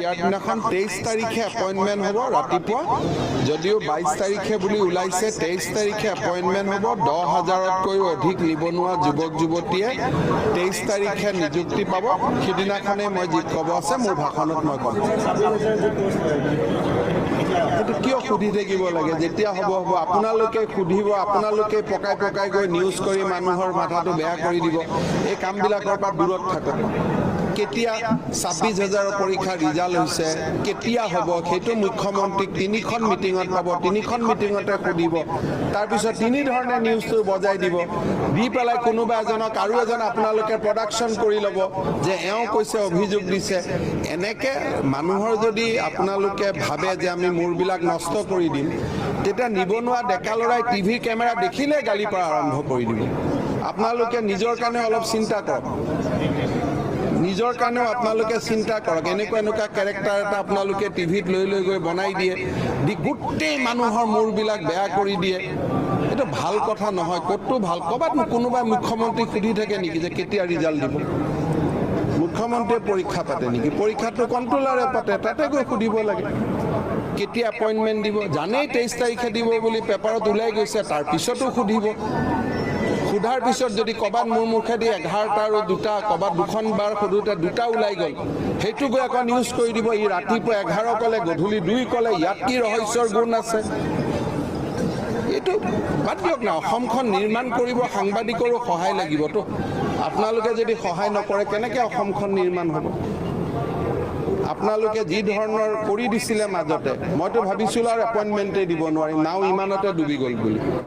দিয়াৰ দিনাখন 23 তাৰিখে এপইণ্টমেণ্ট হ'ব ৰাতিপুৱা। যদিও 22 তাৰিখে বুলি ওলাইছে, 23 তাৰিখে এপইণ্টমেণ্ট হ'ব। 10 হাজাৰতকৈও অধিক নিবনুৱা যুৱক যুৱতীয়ে 23 তাৰিখে নিযুক্তি পাব। সিদিনাখনেই মই যি ক'ব আছে, মোৰ ভাষণত মই ক'ম। সেইটো কিয় সুধি থাকিব লাগে? যেতিয়া হ'ব হ'ব। আপোনালোকে সুধিব, আপোনালোকে পকাই পকাই গৈ নিউজ কৰি মানুহৰ মাথাটো বেয়া কৰি দিব। এই কামবিলাকৰ পৰা দূৰত থাকক। কেতিয়া 26 হাজাৰৰ পৰীক্ষাৰ ৰিজাল্ট হৈছে, কেতিয়া হ'ব, সেইটো মুখ্যমন্ত্ৰীক তিনিখন মিটিঙত পাব, তিনিখন মিটিঙতে সুধিব। তাৰপিছত তিনি ধৰণে নিউজটো বজাই দিব, দি পেলাই কোনোবা এজনক আৰু এজন আপোনালোকে প্ৰডাকশ্যন কৰি ল'ব যে এওঁ কৈছে, অভিযোগ দিছে। এনেকে মানুহৰ যদি আপোনালোকে ভাবে যে আমি মূৰবিলাক নষ্ট কৰি দিম, তেতিয়া নিবনুৱা ডেকা ল'ৰাই টিভিৰ কেমেৰা দেখিলে গালি পৰা আৰম্ভ কৰি দিব। আপোনালোকে নিজৰ কাৰণে অলপ চিন্তা কৰক। নিজৰ কাৰণেও আপোনালোকে চিন্তা কৰক। এনেকুৱা এনেকুৱা কেৰেক্টাৰ এটা আপোনালোকে টিভিত লৈ লৈ গৈ বনাই দিয়ে, দি গোটেই মানুহৰ মূৰবিলাক বেয়া কৰি দিয়ে। এইটো ভাল কথা নহয়। ক'তো ভাল ক'ৰবাত কোনোবাই মুখ্যমন্ত্ৰীক সুধি থাকে নেকি যে কেতিয়া ৰিজাল্ট দিব? মুখ্যমন্ত্ৰীয়ে পৰীক্ষা পাতে নেকি? পৰীক্ষাটো কণ্ট্ৰলাৰে পাতে, তাতে গৈ সুধিব লাগে কেতিয়া এপইণ্টমেণ্ট দিব। জানেই 23 তাৰিখে দিব বুলি, পেপাৰত ওলাই গৈছে, তাৰপিছতো সুধিব। সোধাৰ পিছত যদি ক'ৰবাত মোৰ মুখেদি 11টা আৰু দুটা, ক'ৰবাত দুখন বাৰ সোধোতে দুটা ওলাই গ'ল, সেইটো গৈ আকৌ নিউজ কৰি দিব, ই ৰাতিপুৱা 11 ক'লে, গধূলি 2 ক'লে, ইয়াত কি ৰহস্যৰ গুণ আছে? এইটো বাদ দিয়ক না। অসমখন নিৰ্মাণ কৰিব সাংবাদিকৰো সহায় লাগিবতো। আপোনালোকে যদি সহায় নকৰে, কেনেকৈ অসমখন নিৰ্মাণ হ'ব? আপোনালোকে যি ধৰণৰ কৰি দিছিলে মাজতে, মইতো ভাবিছিলোঁ আৰু এপইণ্টমেণ্টেই দিব নোৱাৰিম, নাও ইমানতে ডুবি গ'ল বুলি।